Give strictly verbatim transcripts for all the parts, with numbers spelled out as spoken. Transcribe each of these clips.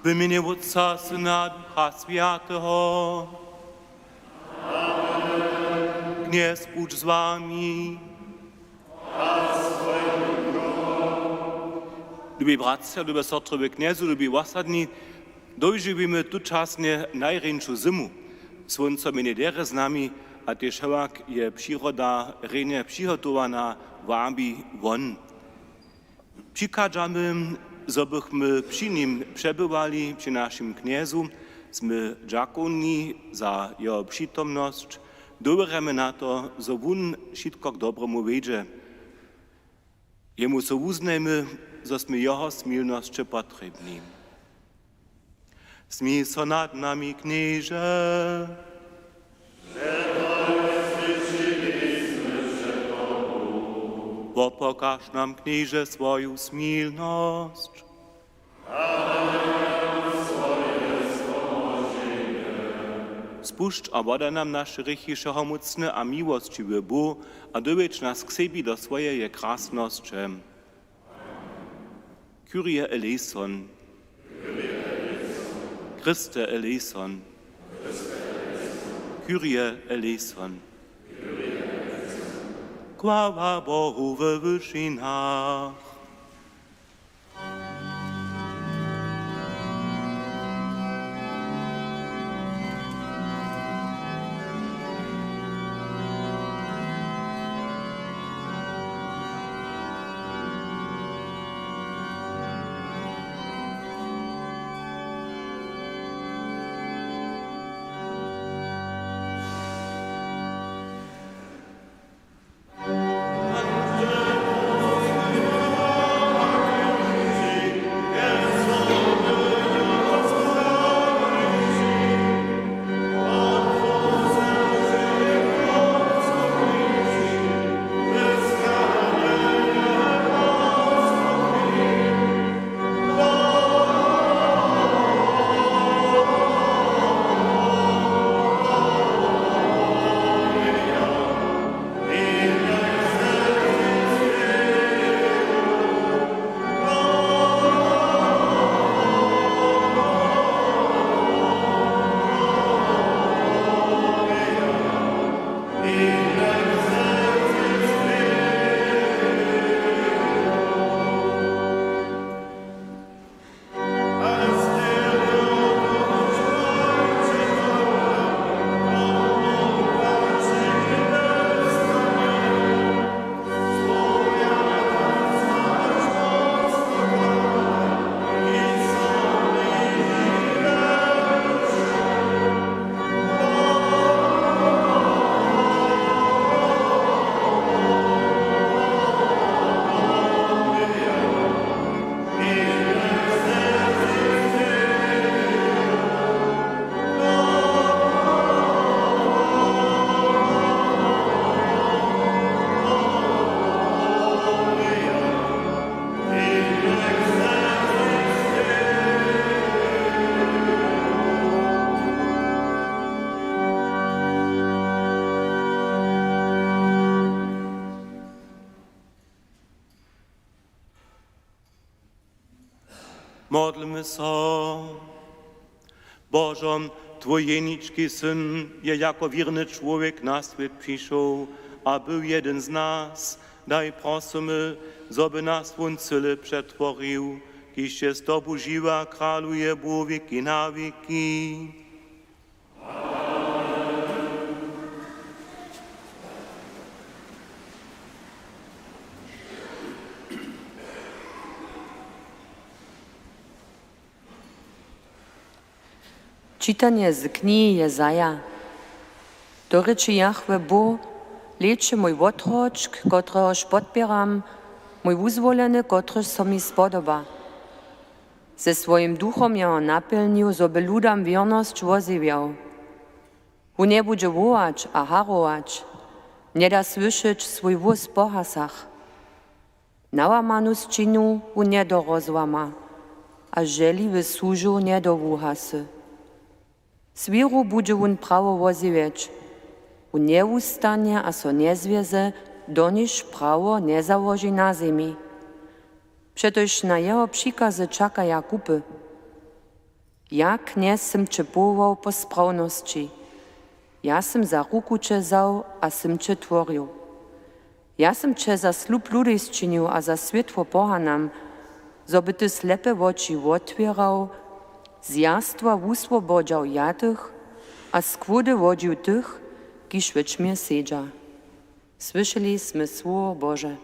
W mjenje Wótca, Syna, Ducha Swjateho. Knjez budź z wami. Lubi bratřa, lube sotry w Knjezu, lubi wosadni, dožiwimy tučasnje najrjeńšu zymu. Słónco mjenje derje z nami a tež wšelak je přiroda rjenje přihotowana, wabi won. Přichadźamy, zo bychmy při nim přebywali, při našim Knjezu. Smy dźakowni za jeho přitomnosć. Dowěrjamy na to, zo wón wšitko k dobremu wjedźe. Jemu so wuznajmy, zo smy jeho smilnosće potrěbni. Smil so nad nami, Knježe. Wopokaž nam, Knježe, swoju smilnosć. Spušć a wodaj nam naše hrěchi, wšehomócny a miłosćiwy Bóh, a dowjedź nas k sebi do swojeje krasnosće. Kyrie eleison. Christe eleison. Kyrie eleison. Chwała Bohu we wyšinach. Modlmy so. Božo, twój jenički Syn je jako wěrny čłowjek na swět přišoł a był jedyn z nas. Daj, prosymy, zo by nas wón cyle přetworił, kiž je z tobu žiwy a kraluje Bóh wěki na wěki. Čitanje z knihi Jezaja. To rěči Jahwe Bóh: Hlejće, mój wotrodźk, kotrehož podpěram, mój wuzwoleny, kotryž so mi spodoba. Ze swojim duchom jeho napjelnił, zo by ludam wěrnosć wozjewjał. Wón njebudźe wołać a harować, njeda słyšeć swój hłós po hasach. Nałamanu sćinu wón njedorozłama a žehliwych słužow njedowuhasy. Z wěru budźe wón prawo wozjewjeć. Wón njewustanje a so njezwjeze, doniž prawo njezałoži na zemi. Přetož na jeho přikazy čakaja kupy. Ja, Knjez, sym će powołał po sprawnosći. Ja sym za ruku će wzał a sym će tworił. Ja sym će za slub ludej sčinił a za swětło pohanam, zo by ty slepe woči wotwěrał, z jarstwa wuswobodźał jadych a z kłódy wodźił tych, kiž w ćmje sedźa. Słyšeli smy słowo Bože.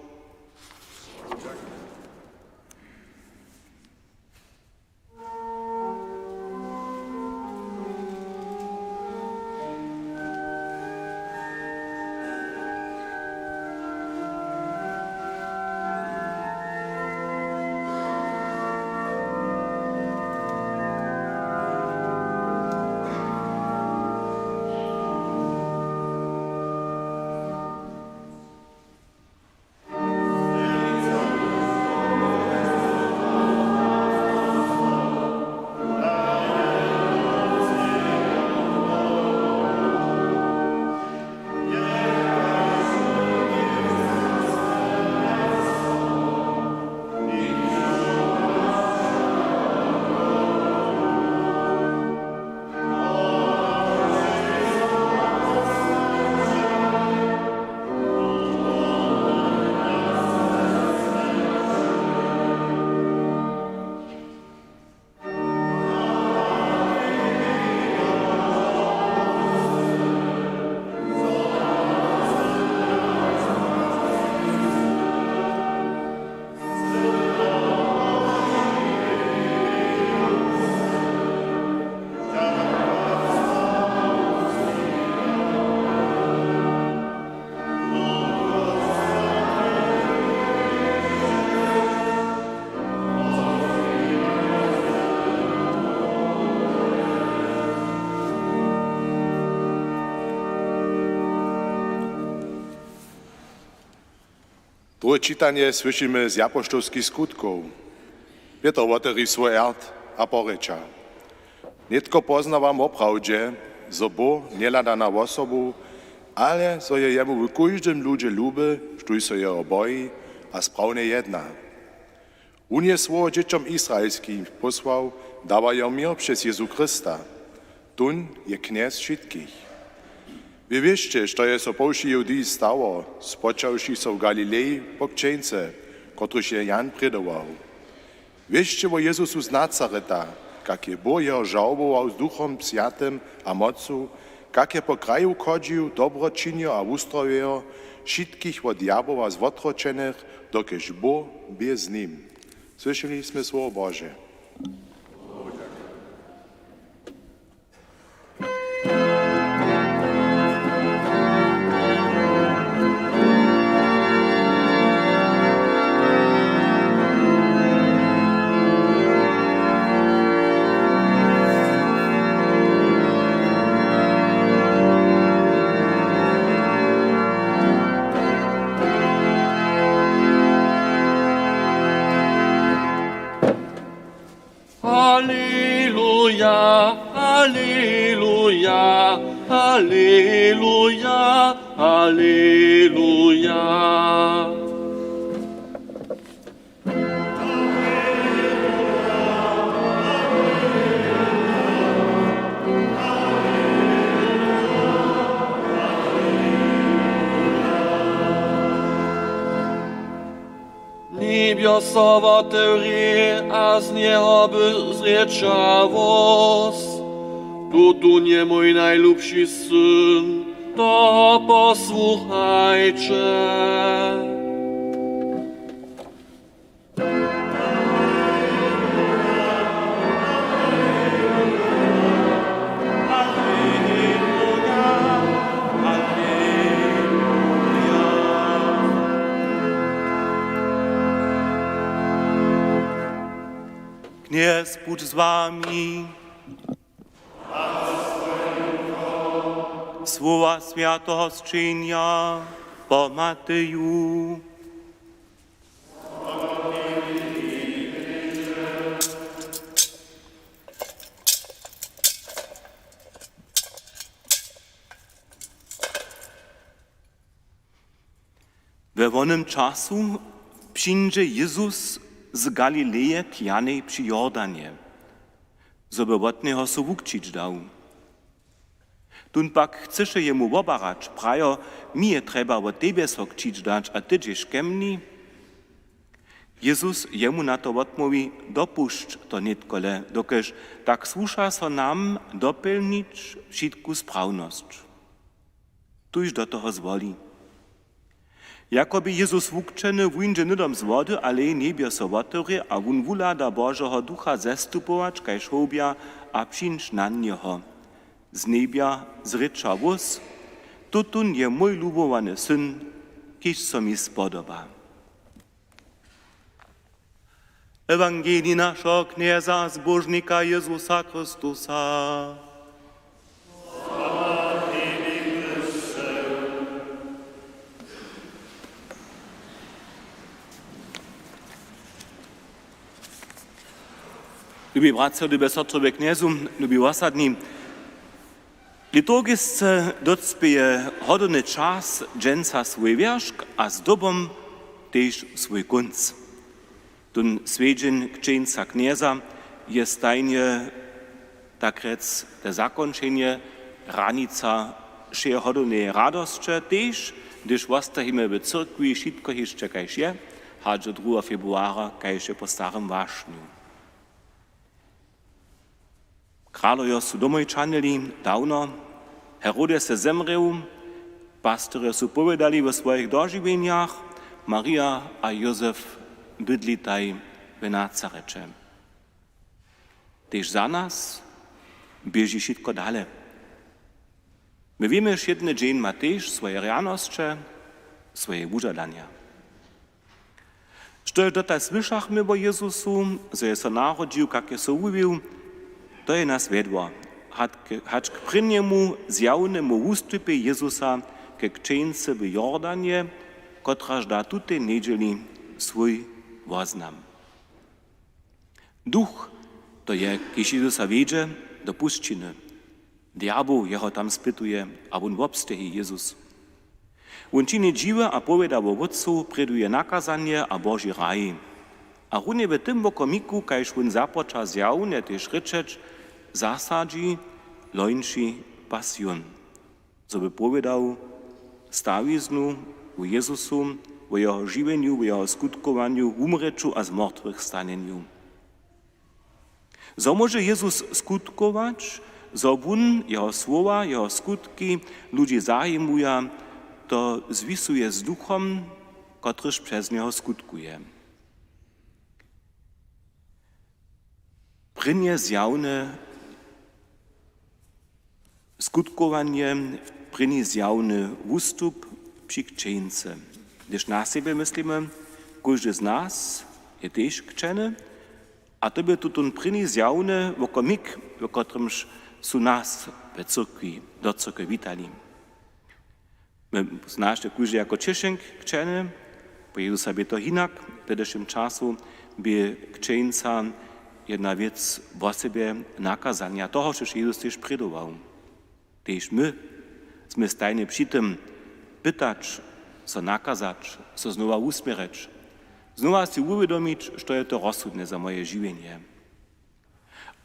Druhe čitanje słyšimy z apoštołskich Skutkow. Pětr wotewri swój ert a porěča: Nětko poznawam woprawdźe, zo Bóh njehlada na wosobu, ale zo je jemu w kóždym ludźe luby, štóž so jeho boji a sprawne jedna. Wón je słowo dźěćom Israelskim pósłał, dawajo měr přez Jězu Chrysta. Tón je Knjez wšitkich. Wě wěsće, što je so po wšej Judiji stało, spočawši so w Galileji po křćeńce, kotruž je Jan prědował. Wěsće wo Jězusu z Nazareta, kak je Bóh jeho žałbował z Duchom Swjatym a mocu, kak je po kraju chodźił, dobro činił a wuzdrowijo wšitkich wot djabła zwotročenych, dokelž Bóh bě z nim. Słyšeli smy słowo Bože. Aleluja, aleluja, aleluja, aleluja. Njebjo so wotewrě a z njeho by zrěča hłos: Tutón je mój najlubši syn, toho posłuchajće. Knjez budź z wami. Słowa swjateho sćenja po Mateju. We wonym času přińdźe Jezus z Galileje k Janej při Jordanje. zo by wot njeho so wukćić dał. Tón pak chcyše jemu wobarać, prajo: „Mi je trjeba wot tebje so kćić dać, a ty dźeš ke mni?“ Jezus jemu na to wotmołwi: „Dopušć to nětkole, dokelž tak słuša so nam dopjelnić wšitku sprawnosć.“ Tuž do toho zwoli. Jako bě Jezus wukćeny, wuńdźe hnydom z wody, ale njebjo so wotewrje a wón wuhlada Božeho Ducha zestupować kaž hołbja a přińć na njeho. Z njebja zrěča hłós: „Tutón je mój lubowany syn, kiž so mi spodoba.“ Ewangelij našeho Knjeza a Zbóžnika Jezusa Chrystusa. Lubi bratřa, lube sotry we Knjezu, lubi wosadni, liturgisce docpěje hodowny čas dźensa swój wjeršk a zdobom tež swój kónc. Tón swjedźeń křćeńca Knjeza je stajnje, tak rjec, te zakónčenje, hranica wšehodowneje radosće, tež hdyž wostajimy w cyrkwi wšitko hišće kaž je, hač do druheho februara, kaž je po starym wašnju. Kralojo su domoj čanili dawno, Herodej je zemrěł, pastyrjo su powědali wo swojich dožiwjenjach, Marija a Józef bydlitaj w Nazareće. Tež za nas běži wšitko dale. My wěmy, wšědny dźeń ma tež swoje rjanosće, swoje wužadanja. Štož dotal słyšachmy wo Jezusu, zo je so narodźił, kak je so wuwił, to je nas wjedło, hač k-, hač k prěnjemu zjawnemu wustupej Jezusa ke křćeńcy w Jordanje, kotraž da tutej njedźeli swój woznam. Duch to je, kiž Jezusa wjedźe do pušćiny. Djaboł jeho tam spytuje a wón wobsteji Jezus. Wón čini dźiwy a powěda wo Wótcu, prěduje nakazanje a Boži raj. A runje w tym wokomiku, kaž wón započa zjawnje tež rěčeć, zasadźi lońši pasion, zo by powědał stawiznu wo Jezusu, wo jeho žiwjenju, wo jeho skutkowanju, wumrěću a z mortwych stanjenju. Zo móže Jezus skutkować, zo wón, jeho słowa, jeho skutki ludźi zajimuja, to zwisuje z Duchom, kotryž přez njeho skutkuje. Prěnje zjawne skutkowanje, prěni zjawny wustup při křćeńcy. Hdyž na sebje myslimy, kóždy z nas je tež křćeny, a to bě tutón prěni zjawny wokomik, w kotrymž su nas we cyrkwi, do cyrkwy witali. My znaš to kóždy jako čěšenk křćeny, po Jezusa bě to hinak. W tehdyšim času bě křćeńca jedna wěc wo sebje nakazanja toho, štož Jezus tež prědował. Tež my smy stajnje při tym pytać, so nakazać, so znowa wusměrjeć, znowa sej wuwědomić, što je to rozsudne za moje žiwjenje.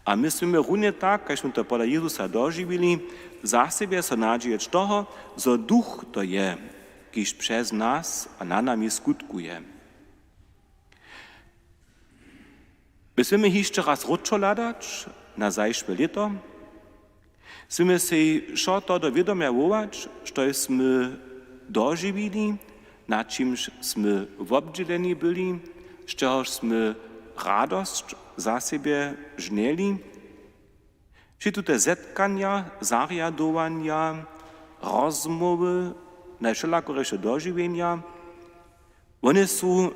A my směmy runje tak, kaž smy to pola Jezusa dožiwili, za sebje so nadźijeć toho, zo Duch to je, kiž přez nas a na nami skutkuje. My směmy hišće raz wróćo hladać na zašłe lěto. Směmy sej wšo to do wědomja wołać, što smy dožiwili, na čimž smy wobdźěleni byli, z čehož smy radosć za sebje žnjeli. Wšě tute zetkanja, zarjadowanja, rozmołwy, najwšelakoriše dožiwjenja, wone su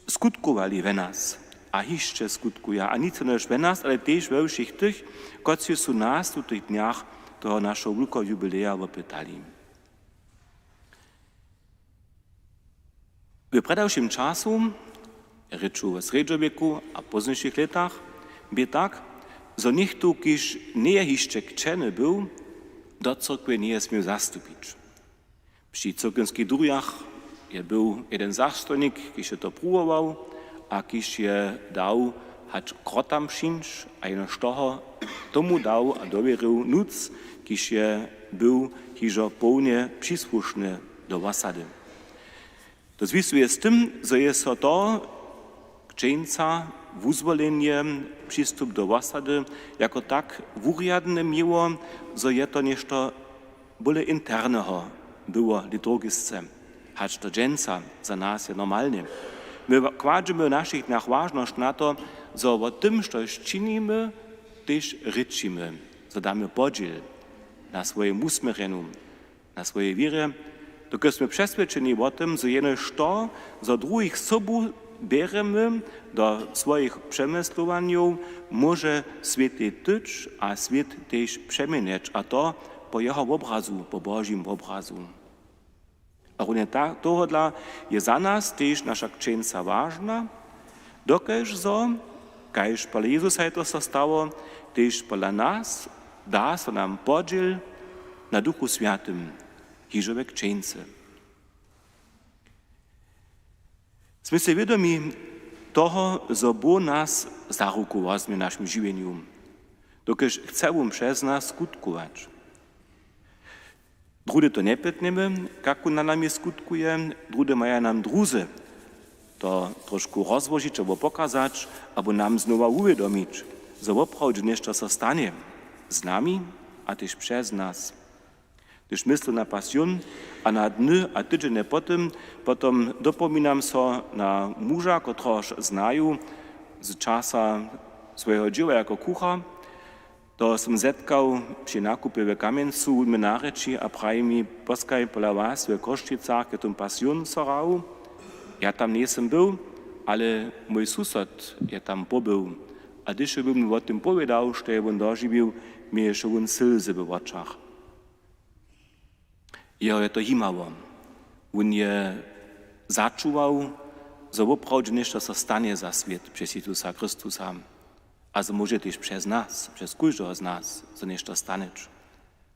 skutkowali we nas a hišće skutkuja, a nic jenož we nas, ale tež we wšěch tych, kotřiž su nas w tutych dnjach toho našeho wulkeho jubileja wopytali. W předawšim času, rěču wo srjedźowěku a póznišich lětach, bě tak, zo něchtó, kiž njeje hišće křćeny był, do cyrkwje njeje směł zastupić. Při cyrkwińskich durjach je był jeden zastojnik, kiž je to pruwował a kiž je dał hač krotam přińć a jenož toho tomu dał a dowěrił nutř, kiž je był hižo połnje přisłušny do wosady. To zwisuje z tym, zo je so to křćeńca, wuzwolenje, přistup do wosady jako tak wurjadne měło, zo je to něšto bóle interneho było liturgisce, hač to dźensa za nas je normalne. My wa-, kładźemy w našich dnjach wažnosć na to, zo wo tym, štož činimy, tež rěčimy, zo damy podźěl na swojim wusměrjenju, na swojej wěrje, dokelž smy přeswědčeni wo tym, zo jenož to, zo druhich sobu bjeremy do swojich přemyslowanjow, móže swětej tyć a swět tež přeměnjeć, a to po jeho wobrazu, po Božim wobrazu. A runje ta-, tohodla je za nas tež naša křćeńca wažna, dokelž zo, kaž pola Jezusa je to so stało, tež pola nas da so nam podźěl na Duchu Swjatym, hižo we křćeńcy. Smy sej wědomi toho, zo Bóh nas za ruku wozmje w našim žiwjenju, dokelž chce wón přez nas skutkować. Druhdy to njepytnjemy, kak wón na nami skutkuje, druhdy maja nam druzy to trošku rozłožić abo pokazać, abo nam znowa wuwědomić, zo woprawdźe něšto so stanje z nami a tež přez nas. Hdyž myslu na pasjon a na dny a tydźenje potom, potom dopominam so na muža, kotrehož znaju z časa swojeho dźěła jako kuchar. Toho som zetkał při nakupje w Kamjencu, wón mje narěči a praji mi: „Poskaj, pola was w Chrósćicach je tón pasjon so hrał. Ja tam njejsym był, ale mój susod je tam pobył. A hdyž jo bě mi wo tym powědał, što je wón dožiwił, měješe wón slzy we wočach.“ Jeho je to jimało. Wón je začuwał, zo woprawdźe něšto so stanje za swět přez Jezusa Chrystusa a zo móže tež přez nas, přez kóždeho z nas, so něšto stanyć.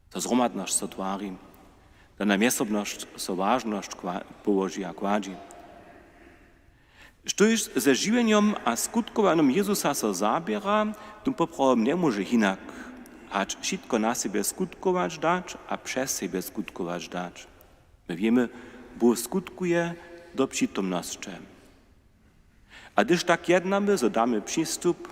To zhromadnosć so twari, to na mjesobnosć so wažnosć kła-, połoži a kładźi. Štóž ze žiwjenjom a skutkowanjom Jezusa so zaběra, tym poprawom njemóže hinak, hač wšitko na sebje skutkować dać a přez sebje skutkować dać. My wěmy, Bóh skutkuje do přitomnosće. A hdyž tak jednamy, zo damy přistup,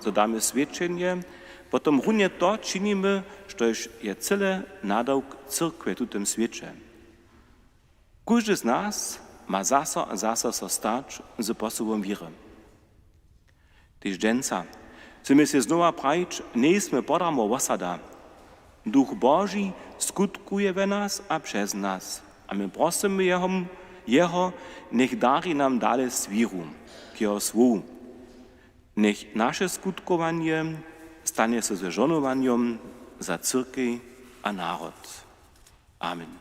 zo damy swědčenje, potom runje to činimy, štož je cyle nadawk cyrkwje w tutym swěće. Kóždy z nas ma zaso a zaso so stać z posuwom wěry. Tež dźensa chcemy sej znowa prajić, njejsmy podarmo wosada. Duch Boži skutkuje we nas a přez nas. A my prosymy jeho, jeho, njech dari nam dale swěru k jeho słowu. Njech naše skutkowanje stanje so ze žohnowanjom za cyrkej a narod. Amen.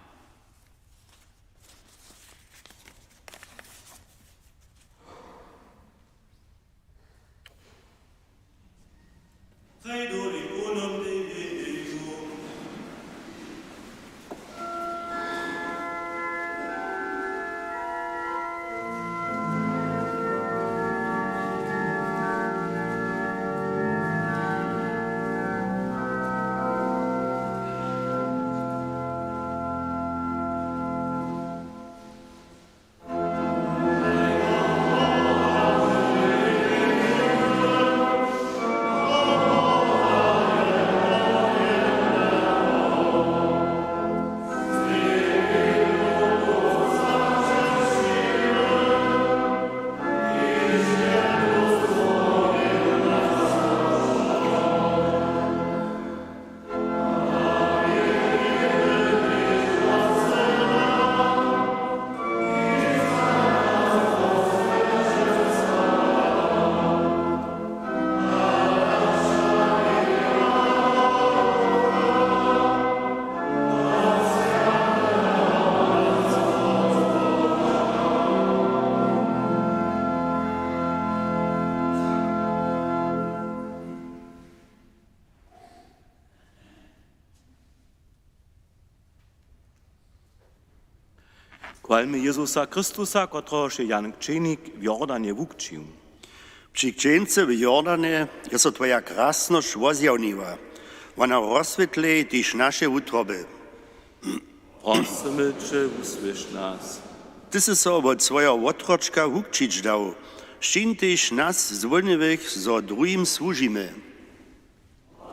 Chwalmy Jezusa Chrystusa, kotrehož je Jan Křćenik w Jordanje wukřćił. Při křćeńcy w Jordanje je so twoja krasnosć wozjawniła. Wona rozswětlej tež naše wutroby. Prosymy će, wusłyš nas. Ty sy so wot swojeho wotročka wukřćić dał. Sčin tež nas zwólniwych, zo druhim słužimy.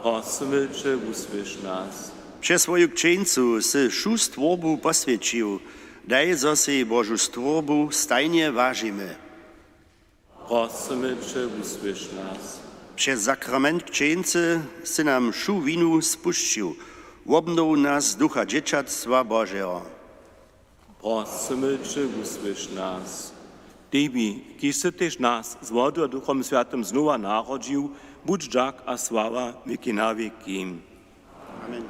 Prosymy će, wusłyš nas. Přez swoju křćeńcu sy wšu stwórbu poswjećił. Daj, zo sej Božu stwórbu stajnje wažimy. Prosymy će, wusłyš nas. Přez sakrament křćeńcy sy nam wšu winu spušćił. Wobnow nas z ducha dźěćatstwa Božeho. Prosymy će, wusłyš nas. Tebi, kiž sy tež nas z wody a Duchom Swjatym znowa narodźił, budź dźak a sława wěki na wěki. Amen.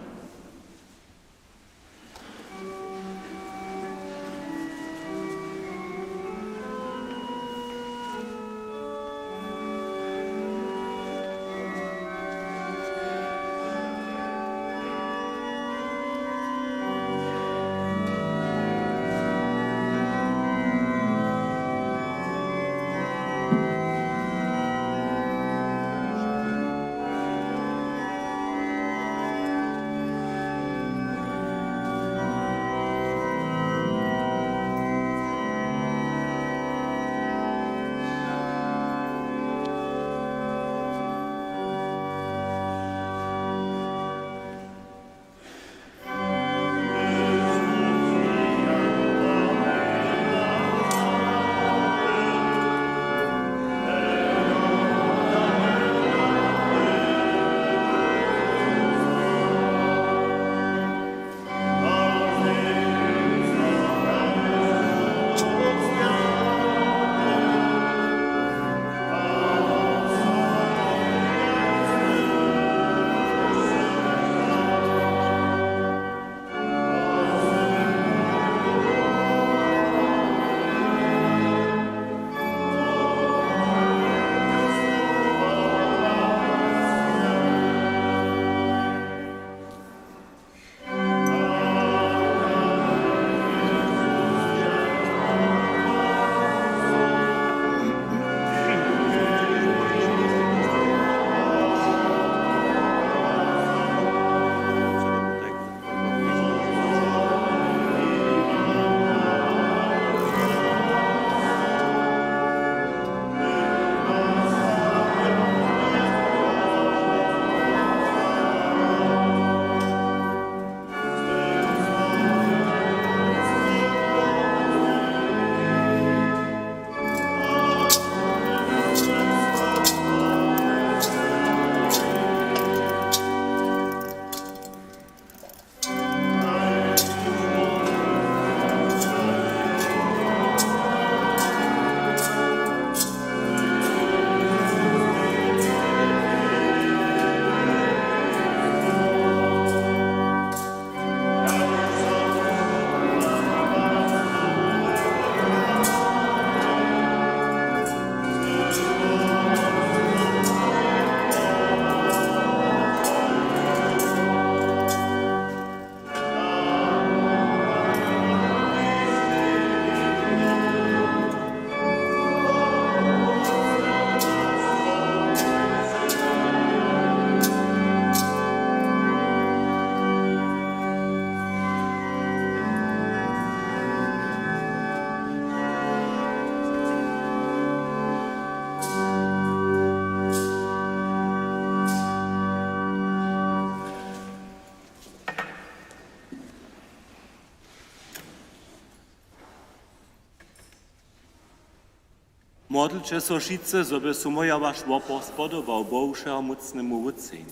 Modlće so wšitcy, zo by so mój a waš wopor spodobał Bohu, wšehomócnemu Wótcej.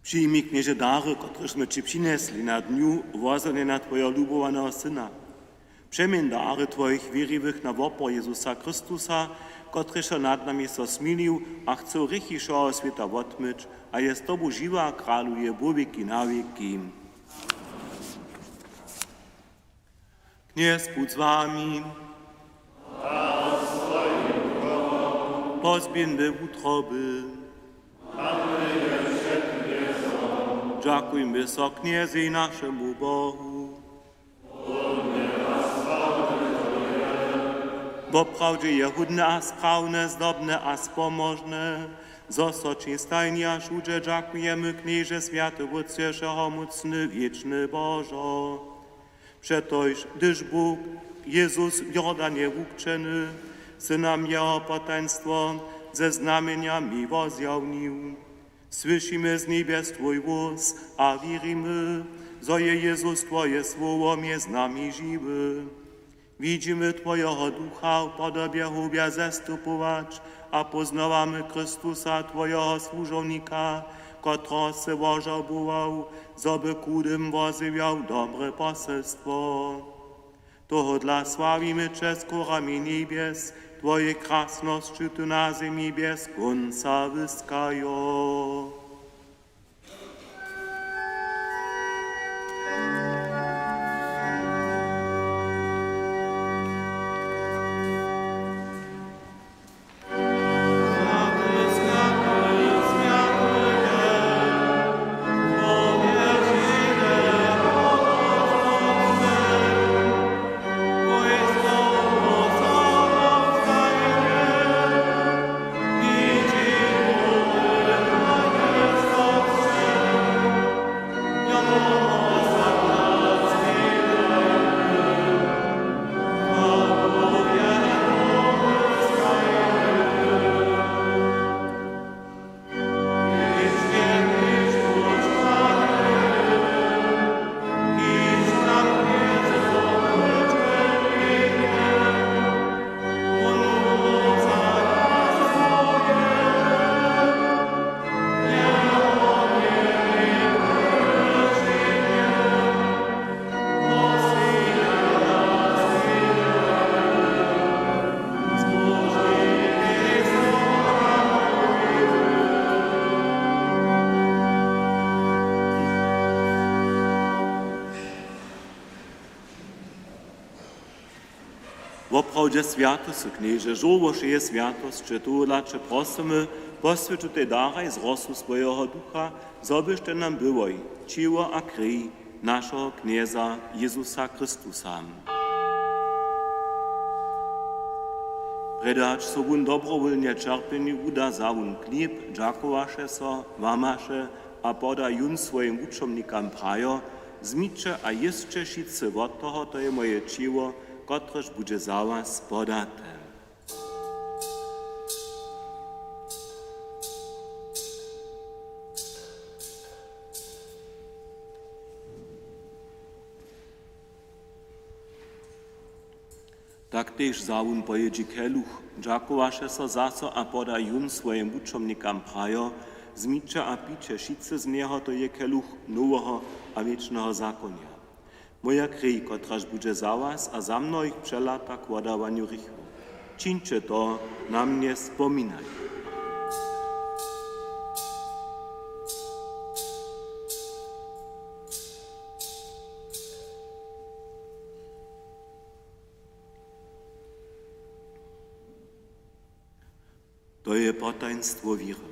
Přijmi, Knježe, dary, kotrež smy ći přinjesli na dnju wozhonjenja twojeho lubowaneho Syna. Přeměń dary twojich wěriwych na wopor Jezusa Chrystusa, kotryž so nad nami so smilił a chcył hrěchi wšeho swěta wotmyć a je z tobu žiwy a kraluje wo wěki na wěki. Knjez budź z wami. Pozběhń we wutroby. Dźakujmy so Knjezej, našemu Bohu. Woprawdźe je hódne a sprawne, zdobne a spomožne, zo so ći stajnje a wšudźe dźakujemy, Knježe, swjaty Wótče, wšehomócny, wěčny Božo. Přetož, hdyž bu Jezus w Jordanje wukřćeny, sy nam jeho potajnstwo ze znamjenjami wozjawnił. Słyšimy z njebjes twój hłós a wěrimy, zo je Jezus, twoje słowo, mjez nami žiwy. Widźimy twojeho Ducha w podobje howja zestupować a póznawamy Chrystusa, twojeho słužownika, kotrehož sy wožabował, zo by chudym wozjewjał dobre poselstwo. Tohodla sławimy će z chórami njebjes, twoje krasnosće tu na zemi bjez kónca wyskajo. Woprawdźe swjaty sy, Knježe, žórło wšeje swjatosće, tohodla će prosymy, poswjeć tutej daraj z rosu swojeho Ducha, zo byštej nam byłoj ćěło a krej našeho Knjeza Jezusa Chrystusa. Prjedy hač so wón dobrowólnje ćerpjenju wuda, wza wón chlěb, dźakowaše so, łamaše a poda jón swojim wučomnikam, prajo: Wzmiće a jěsće wšitcy wot toho, to je moje ćěło, kotrež budźe za was podate. Tak tež wza wón po jědźi keluch, dźakowaše so zaso a poda jón swojim wučomnikam, prajo: Wzmiće a pijće wšitcy z njeho, to je keluch noweho a wěčneho zakonja, moja krej, kotraž budźe za was a za mnohich přelata k wodawanju hrěchow. Čińće to na mnje spominajo. To je potajnstwo wěry.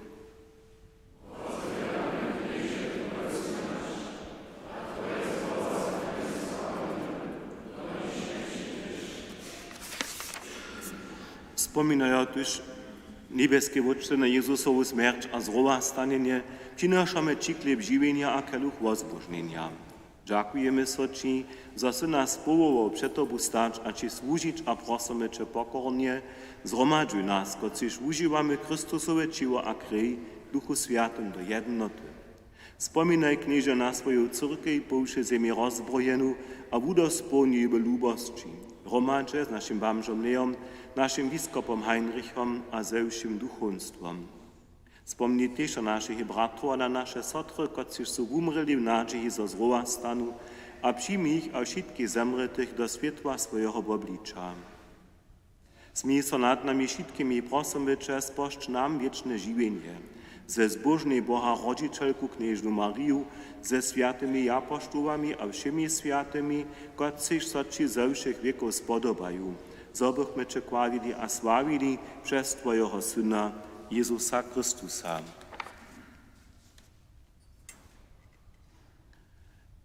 Spominajo tuž, njebjeski Wótče, na Jezusowu smjerć a zrowastanjenje, přinašamy ći chlěb žiwjenja a keluch wozbóžnjenja. Dźakujemy so ći, zo sy nas powołał před tobu stać a ći słužić, a prosymy će pokornje: Zhromadźuj nas, kotřiž wužiwamy Chrystusowe ćěło a krej, w Duchu Swjatym do jednoty. Spominaj, Knježe, na swoju cyrkej po wšej zemi rozbrojenu a wudospołnjuj w lubosći, hromadźe z našim bamžom Leom, našim biskopom Heinrichom a ze wšěm duchowstwom. Spomni tež na našich bratrow a na naše sotry, kotřiž su wumrěli w nadźiji, zo zrowastanu, a přijmi jich a wšitkich zemrětych do swětła swojeho wobliča. Smil so nad nami wšitkimi, prosymy će, spožč nam wěčne žiwjenje ze zbóžnej Boha rodźićelku knježnu Mariju, ze swjatymi japoštołami a wšěmi swjatymi, kotřiž so ći ze wšěch wěkow spodobaju, zo bychmy će chwalili a sławili přez twojeho Syna Jezusa Chrystusa.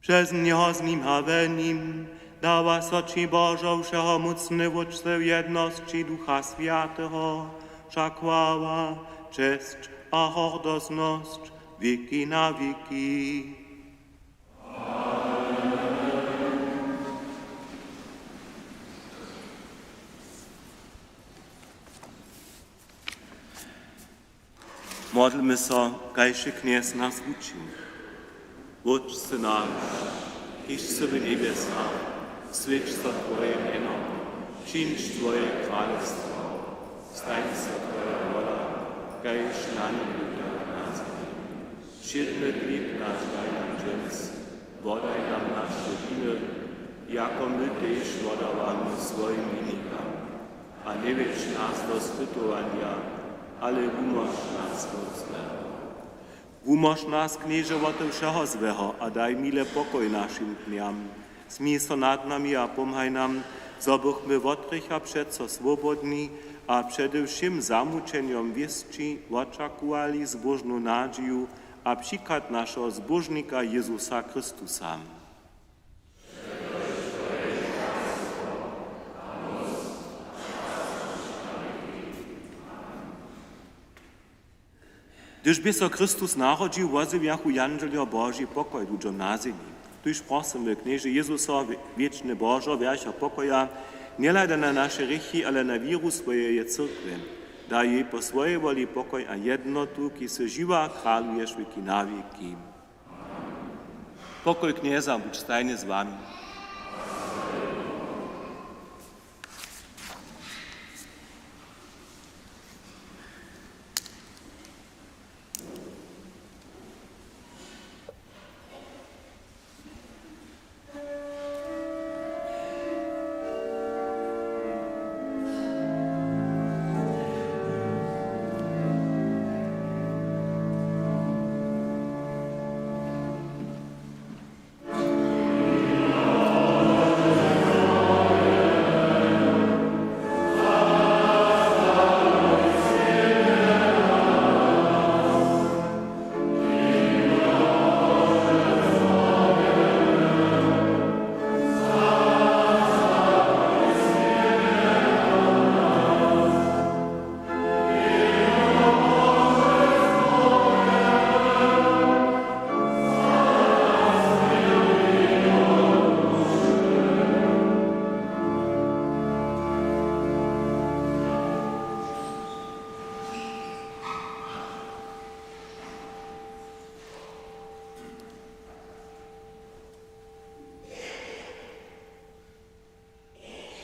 Přez njeho, z nim a we nim dawa so ći, Božo, wšehomócny Wótče, w jednosći Ducha Swjateho wša chwała, česć a hordoznosć wěki na wěki. Modlmy so, kaž je Knjez nas wučił. Wótče naš, kiž sy w njebjesach, swjeć so Twoje mjeno, přińdź Twoje kralestwo, stań so Twoja wola, kaž na njebju, tak na zemi. Wšědny chlěb naš daj nam dźens, wodaj nam naše winy, jako my tež wodawamy swojim winikam. A njewjedź nas do spytowanja, ale wumóž nas wot złeho. Wumóž nas, Knježe, wote wšeho złeho a daj mile pokoj našim dnjam. Smil so nad nami a pomhaj nam, zo bychmy wot hrěcha přeco swobodni a přede wšěm zamućenjom wěsći wočakowali zbóžnu nadźiju a přichad našeho Zbóžnika Jezusa Chrystusa. Hdyž bě so Chrystus narodźił, wozjewjachu jandźeljo Boži pokoj ludźom na zemi. Tuž prosymy, Knježe Jezuso, wě-, wěčny Božo, wjercha pokoja, njehladaj na naše hrěchi, ale na wěru swojeje cyrkwje. Daj jej po swojej woli pokoj a jednotu, kiž sy žiwy a kraluješ wěki na wěki. Pokoj Knjeza budź stajnje z wami.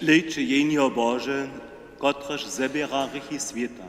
Hlejće, Jehnjo Bože, kotrež zběra hrěchi swěta.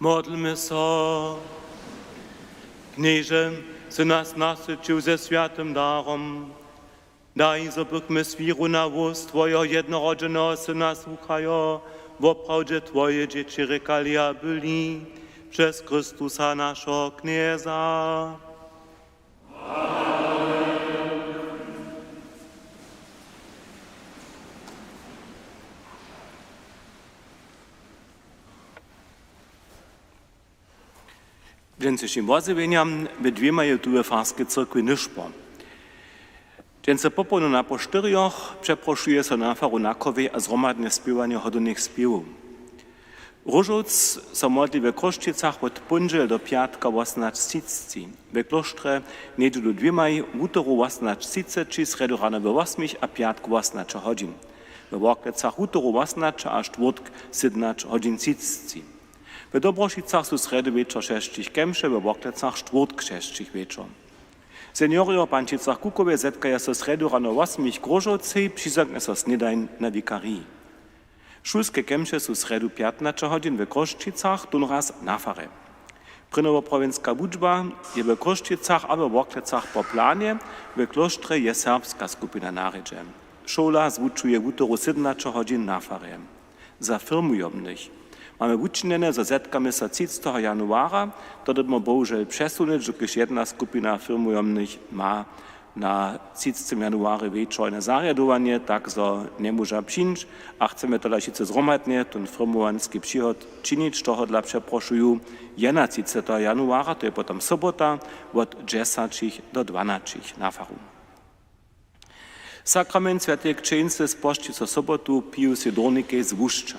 Modlmy so. Knježe, sy nas nasyćił ze swjatym darom. Daj, zo bychmy z wěru na hłós twojeho jednorodźeneho Syna słuchajo, woprawdźe twoje dźěći rěkali a byli, přez Chrystusa, našeho Knjeza. Dźensnišim wozjewjenjam we dwěmaj je tu we farskej cyrkwi nyšpor. Dźensa popołdnju na poł štyrjoch přeprošuje so na faru na chorhej a zhromadne spěwanje hodownych spěwow. Róžowc so modli we Chrósćicach wot póndźele do pjatka wosomnaće třiceći. We klóštrje njedźelu dwěmaj, wutoru wosomnaće třiceći, srjedu rano we wosmich a pjatk wosomnaće hodźin. We Worklecach wutoru wosomnaće a štwórtk sydomnaće hodźin třiceći. We Dobrošicach su srjedu wječor šesćich kemše, we Worklecach štwórtk šesćich wječor. Seniorjo w Pančicach Kukowje zetkaja so srjedu rano wosmich k Róžowcej, přizamknje so snědań na wikariji. Šulske kemše su srjedu pjatnaće hodźin we Chrósćicach, tónraz na farje. Prěnjowoprawjenska wučba je we Chrósćicach a we Worklecach po planje, we klóštrje je serbska skupina na rjedźe. Šola zwučuje wutoru sydomnaće hodźin na farje. Za firmujomnych mamy wučinjene, zo zetkamy so třiceteho januara, to dyrbimy bohužel přesunyć, dokelž jedna skupina firmujomnych ma na třicetym januarje wječor na zarjadowanje, tak zo njemóža přińć, a chcemy tola wšitcy zhromadnje ten firmowanski přichod činić. Tohodla přeprošuju jednaćiceteho januara, to je potom sobota, wot dźesaćich do dwanaćich na faru. Sakrament swjateje křćeńcy spožči so sobotu Piusej Dornikej z Łušća.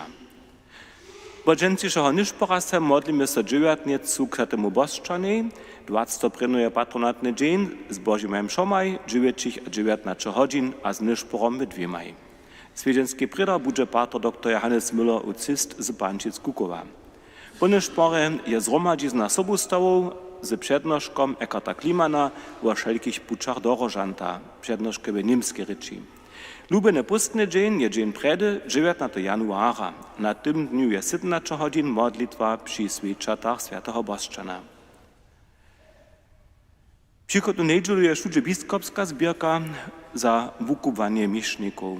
Wot dźensnišeho nyšpora so modlimy so dźewjatnjecu k swjatemu Bosćanej, dwacetoho prěnjeho je patronatny dźeń z Božimi mšomaj, dźewjećich a dźewjatnaće hodźin, a z nyšporom we dwěmaj. Swjedźenski prědar budźe pater doktor Johannes Müller, ucist z Pančic Kukowa. Po nyšporje je zhromadźizna sobustawow z přednoškom Eckarta Klimana wo wšelkich pućach do Róžanta, přednoške w němskej rěči. Lubjeny póstny dźeń je dźeń prjedy, dźewjatnateho januara. Na tym dnju je sydomnaće hodźin modlitwa při swěčatach swjateho Bosćana. Přichodnu njedźelu je wšudźe biskopska zběrka za wukubłanje měšnikow.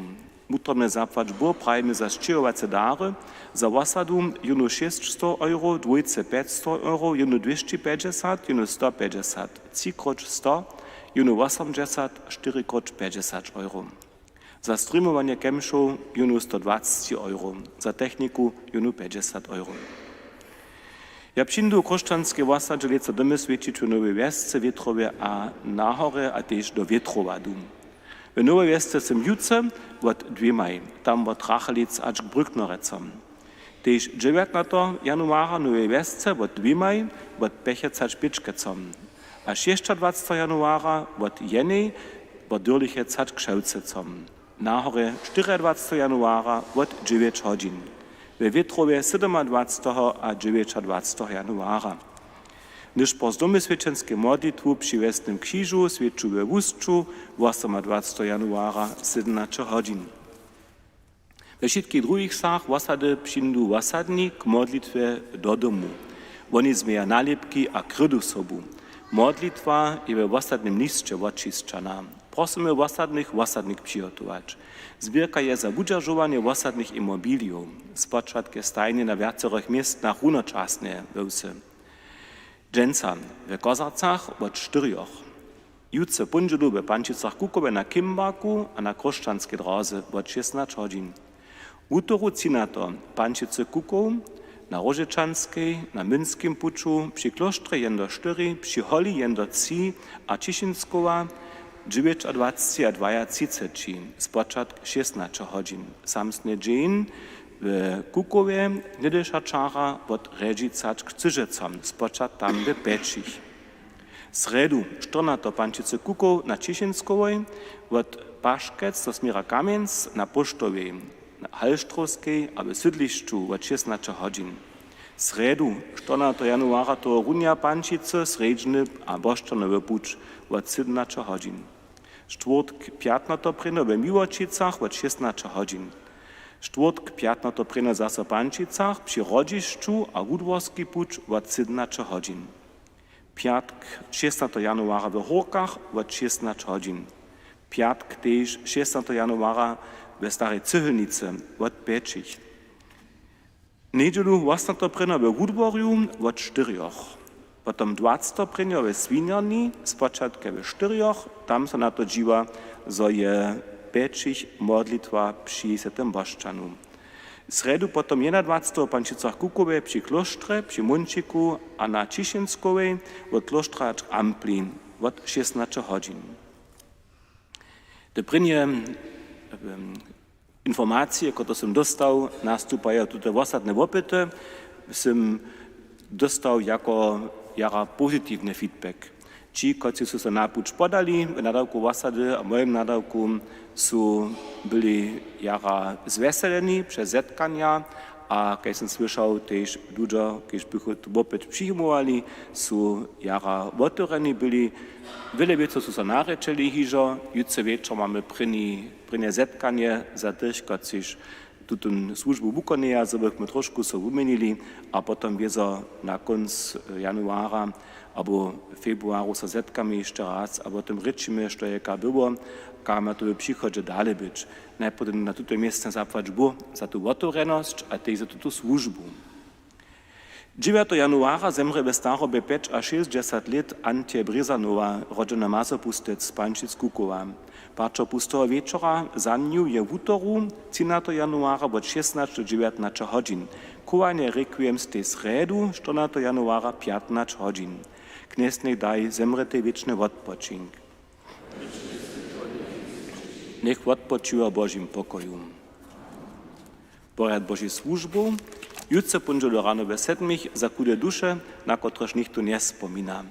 Wutrobne zapłać Bóh prajimy za sćěhowace dary: za wosadu jónu šěsćsto euro, dwójce pjećsto euro, jónu dwěsći pjećdźesat, jónu sto pjećdźesat, třikróć sto, jónu wosomdźesat, štyrikróć pjećdźesat euro. Za streamowanje kemšow jónu sto dwacći euro, za techniku jónu pjećdźesat euro. Ja přińdu w Chróšćanskej wosadźe lětsa domy swjećić w Nowej Wjesce, Wětrowje a Nahorje a tež do Wětrowadu. W Nowej Wjesce sym jutře wot dwěmaj, tam wot Rachelic hač k Brücknerecom. Tež dźewjatnateho januara w Nowej Wjesce wot dwěmaj, wot pjećaćpěć kecom, a šěsćadwaceteho januara wot jenej, wot Dyrlichec hač k Šewcecom. Na horje štyriadwaceteho januara wot dźewjeć hodźin, we Wětrowje sydomadwaceteho a dźewjećadwaceteho januara. Nyšpor z domyswjećenskej modlitwu při Wjesnym křižu swjeću we Łusću wosomadwaceteho januara sydomnaće hodźin. We wšitkich druhich wsach wosady přińdu wosadni k modlitwje do domu. Woni změja nalěpki a krydu sobu. Modlitwa je we wosadnym lisće wotčisćana. Prosymy wosadnych, wosadnik přihotować. Zběrka je za wudźeržowanje wosadnych imobilijow. Spočatk je stajnje na wjacorych městnach runočasnje we wsy. Dźensa we Kozarcach wot štyrjoch. Jutře póndźelu we Pančicach Kukowje na Kimbarku a na Chróšćanskej dróze wot šěsnaće hodźin. Wutoru třinateho Pančicy Kukow, na Róžečanskej, na Mynskim puću, při klóštrje jedyn do štyri, při holi jedyn do tři a Ćišinskowa dźewjećadwaceći a dwajatřiceći, spočatk šěsnaće hodźin. Samsny dźeń w Kukowje, hnydyša čara wot Rjedźic hač k Cyžecom, spočatk tam we pjećich. Srjedu štyrnateho Pančicy Kukow na Ćišinskowoj, wot Paškec do směra Kamjenc na Póštowej, na Halštrowskej a w sydlišću wot šěsnaće hodźin. Srjedu štyrnateho januara tohorunja Pančicy, Srjedźny a Bosćanowy puć wot sydomnaće hodźin. Štwórtk pjatnateho prěnjeho we Miłoćicach wot šěsnaće hodźin. Štwórtk, pjatnateho prěnjeho, zaso w Pančicach při hrodźišću a wudworski puć wot sydomnaće hodźin. Pjatk, šěsnateho januara, w Hórkach wot šěsnaće hodźin. Pjatk, tež šěsnateho januara, we Starej Cyhylnicy wot pjećich. Njedźelu, wosomnateho prěnjeho, we Wudworju wot štyrjoch. Potom dwaceteho prěnjeho we Swinjarni, spočatk we štyrjoch, tam so na to dźiwa, zo je pjećich modlitwa při swjatym Bosćanu. Srjedu potom jedynadwaceteho w Pančicach Kukowje při klóštrje, při Młónčiku a na Ćišinskowej wot klóštra hač k Ampli wot šěsnaće hodźin. Te prěnje, em, informacije, kotrež sym dóstał, nastupajo tute wosadne wopyty, sym dóstał jako jara pozitiwny feedback. Ći, kotřiž su so na puć podali w nadawku wosady a w mojim nadawku, su byli jara zwjeseleni přez zetkanja a kaž sym słyšał, tež ludźo, kiž bychu tu wopyt přijimowali, su jara wotewrjeni byli. Wjele wěcow su so narěčeli hižo. Jutře wječor mamy prěni, prěnje zetkanje za tych, kotřiž tutón słužbu wukonjeja, zo bychmy trošku so wuměnili a potom wězo na kónc, e, januara abo februaru so zetkamy hišće raz a potom rěčimy, što je ka było, kaž ma to w přichodźe dale być. Najprjedy na tutej městnje zapłać Bóh za tu wotewrjenosć a tež za tutu słužbu. Dźewjateho januara zemrě we starobje pjećašěsćdźesat lět Antje Brězanowa, rodźena Mazopustec z Pančic Kukowa. Parćo pusteho wječora za nju je wutoru, třinateho januara, wot šěsnaće do dźewjatnaće hodźin. Chowanje requiem stej srjedu, štyrnateho januara, pjatnaće hodźin. Knjez njech daj zemrětej wěčny wotpočink. Njech wotpočiwa w Božim pokoju. Porjad Božich słužbow. Jutře póndźelu rano we sedmich za chude duše, na kotrež nichtó njespomina.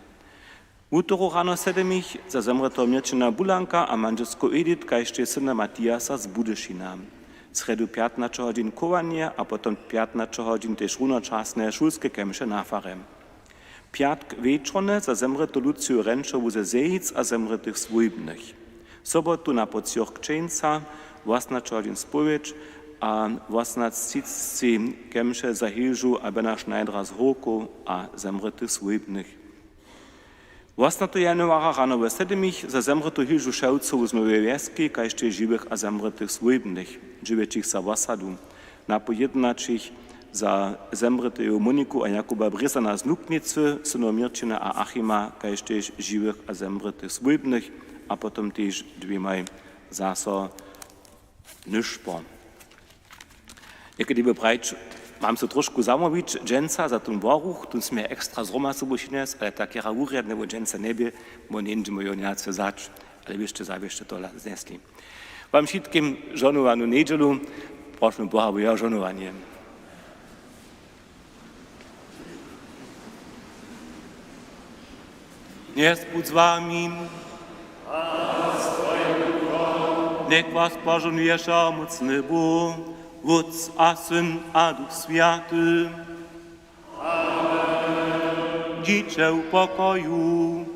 Wutoru rano w sedmich za zemrěteho Měrćina Bulanka a mandźelsku Edith kaž tež syna Matiasa z Budyšina. Srjedu pjatnaće hodźin chowanje a potom pjatnaće hodźin tež runočasne šulske kemše na farje. Pjatk wječornje za zemrětu Luciju Renčowu ze Zejic a zemrětych swójbnych. Sobotu na pocjoch křćeńca wosomnaće hodźin spowědź a wosomnaće třiceći kemše za Hilžu a Bena Schneidera z Hórkow a zemrětych swójbnych. Wosomnateho januara rano we sedmich za zemrětu Hilžu Šewcowu z Noweje Wjeski kaž tež žiwych a zemrětych swójbnych dźěłećich za wosadu. Napoł jědnaćich za zemrěteju Moniku a Jakuba Brězana z Nuknicy, synow Měrćina a Achima, kaž tež žiwych a zemrětych swójbnych, a potom tež dwěmaj zaso nyšpor. Někdy by prajić, mam so trošku zamołwić dźensa za ten woruch, ten směr ekstra z Roma sobu přinjesć, ale tak jara wurjadne wot dźensa njebě, bo njeńdźemy jo njace wzać, ale wy sće zawěsće tola znesli. Wam wšitkim žohnowanu njedźelu. Prošmy Boha wo jeho žohnowanje. Knjez budź z wami. Njech was požohnuje wšehomócny Bóh, Wótc a Syn a Duch Swjaty. Amen. Dźiće w pokoju.